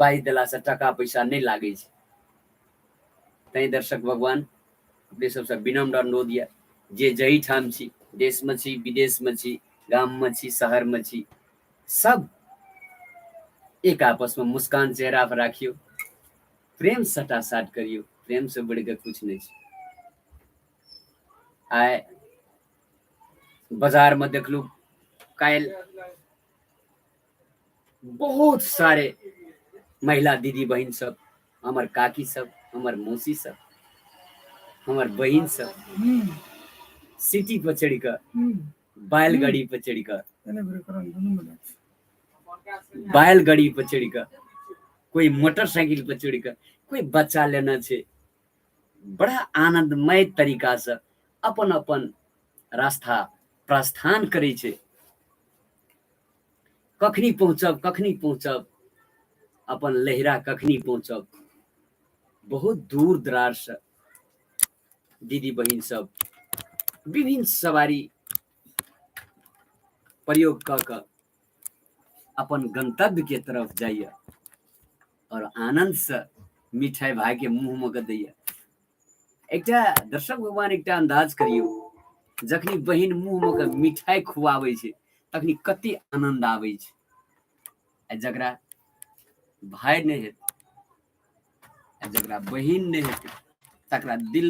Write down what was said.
पाइ देलासँ टाका पैसा नहि लागै छै। तैँ दर्शक भगवान, अपने सबसँ विनम्र अनुरोध यऽ जे जाहिठाम छी, देशमे छी, विदेशमे छी, गाममे छी, शहरमे छी, सब एक आपसमे मुस्कान चेहरा पर राखियौ, प्रेम सटासाट करियौ। प्रेमसँ बढ़िकऽ किछु नहि छै। आइ बाजारमे देखलहुँ काल्हि बहुत सारे महिला दीदी बहिन सब, हमर काकी सब, हमर मौसी सब, हमर बहिन सब सिटी पर चढ़ि कऽ, बैलगाड़ी पर चढ़ि कऽ, बैलगाड़ी पर चढ़ि कऽ, कोई मोटरसाइकिल पर चढ़ि कऽ, कोई बच्चा लेने छै, बड़ा आनंदमय तरीका से अपन अपन रास्ता प्रस्थान करै छै। कखनी पहुँचब, कखनी पहुँचब अपन लहिरा, कखनी पहुँचब। बहुत दूर दराज से दीदी बहिन सब विभिन्न सवारी प्रयोग कऽ कऽ अपन गंतव्य के तरफ जाइए और आनंद से मिठाई भाई के मुंह में के दैया। एकटा दर्शक भगवान, एकटा अंदाज करियौ, जखनी बहिन मुंह में के मिठाई खुआबै छै तखनी कते आनंद आबै छै। आ जकरा भाय नहि हेतै आ जकरा बहिन नहि हेतै तकरा दिल